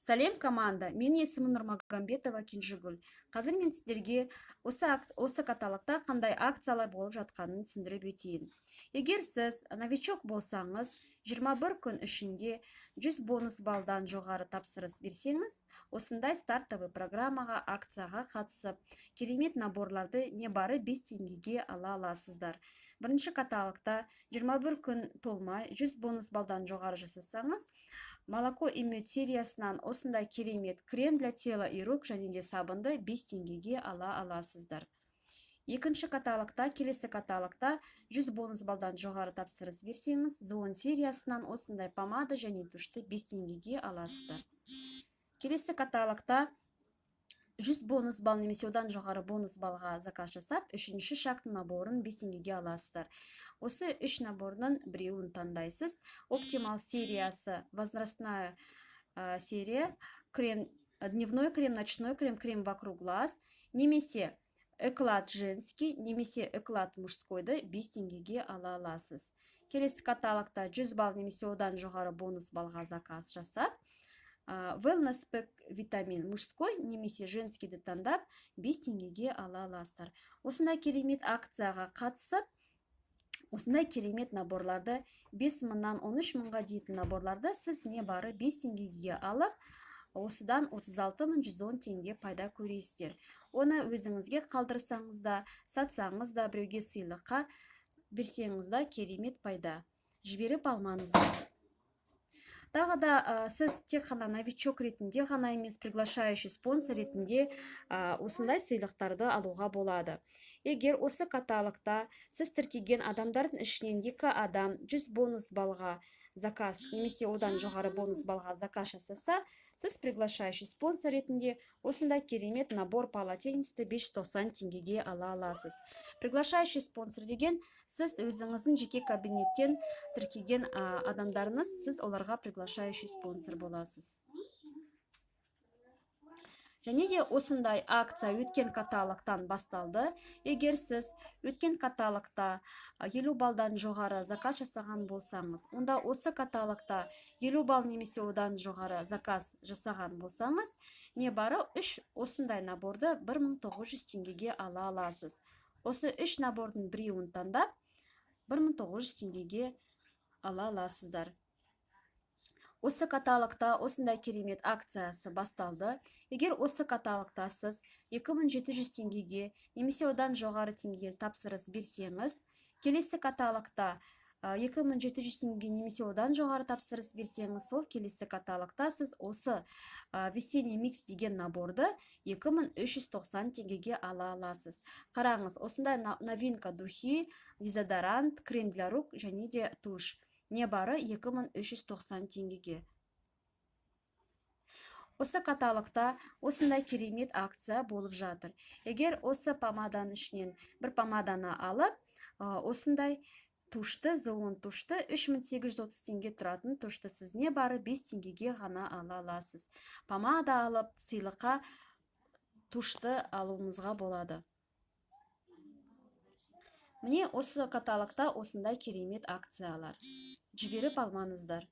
Сәлем, команда! Менің есімім Нұрмагамбетова Кенжегүл. Қазір мен сіздерге осы каталогта қандай акциялар болып жатқанын түсіндіріп өтейін. Егер сіз новичок болсаңыз, 21 күн ішінде 100 бонус балдан жоғары тапсырыс берсеңіз, осындай стартовый программаға, акцияға қатысып, керемет наборларды небары 5 теңгеге ала аласыздар. Бірінші каталогта 21 күн толмай 100 бонус балдан жоғары жасасаңыз, молоко и мед сериясынан осындай керемет крем для тела и рук және де сабынды 5 теңгеге ала аласыздар. Екінші каталогта, келесі каталогта 100 бонус балдан жоғары тапсырыс берсеңіз, Зон сериясынан осындай помада және тушты 5 теңгеге аласыздар. Келесі каталогта 100 бонус балл немесе одан жоғары бонус баллға заказ жасап, үшінші шаг наборын 5 теңгеге аласыздар. Осы үш набордың біреуін таңдайсыз. Оптимал сериясы, возрастная серия, крем, дневной крем, ночной крем, крем вокруг глаз, немесе эклад женский, немесе эклад мужскойды 5 теңгеге ала аласыз. Келесі каталогта 100 балл немесе одан жоғары бонус баллға заказ жасап, wellness pack витамин мужской немесе женскийді таңдап, 5 теңгеге ала аласыздар. Осындай керемет акцияға қатысып, осындай керемет наборларды, 5 мыңнан 13 мыңға дейін наборларды сіз небары 5 теңгеге алып, осыдан 36 110 теңге пайда көресіздер. Оны өзіңізге қалдырсаңыз да, сатсаңыз да, біреуге сыйлыққа берсеңіз да, керемет пайда. Жіберіп алмаңыздар. Тағы да сіз тек қана новичок ретінде ғана емес, приглашающий спонсор ретінде осындай сыйлықтарды алуға болады. Егер осы каталогта сіз тіркеген адамдардың ішінен екі адам 100 бонус баллға заказ немесе одан жоғары бонус баллға заказ жасаса, сіз приглашающий спонсор ретінде осындай керемет набор полотенецті 590 теңгеге ала аласыз. Приглашающий спонсор деген сіз өзіңіздің жеке кабинеттен тіркеген адамдарыңыз, сіз оларға приглашающий спонсор боласыз. Және де осындай акция өткен каталогтан басталды. Егер сіз өткен каталогта 50 балдан жоғары заказ жасаған болсаңыз, онда осы каталогта 50 балл немесе одан жоғары заказ жасаған болсаңыз, небары үш осындай наборды 1900 теңгеге ала аласыз. Осы үш набордың біреуін таңдап, 1900 теңгеге ала аласыздар. Осы каталогта осындай керемет акциясы басталды. Егер осы каталогта сіз 2700 теңгеге немесе одан жоғары теңгеге тапсырыс берсеңіз, келесі каталогта 2700 теңгеге немесе одан жоғары тапсырыс берсеңіз, сол келесі каталогта сіз осы весенний микс деген наборды 2390 теңгеге ала аласыз. Қараңыз, осындай новинка духи, дезодорант, крем для рук және де тушь небары 2390 теңгеге. Осы каталогта осындай керемет акция болып жатыр. Егер осы помаданың ішінен бір помаданы алып, осындай тушты, Зоон тушты, 3830 теңге тұратын тушты сіз небары 5 теңгеге ғана ала аласыз. Помада алып, сыйлыққа тушты алуыңызға болады. Міне, осы каталогта осындай керемет акциялар. Жіберіп алмаңыздар.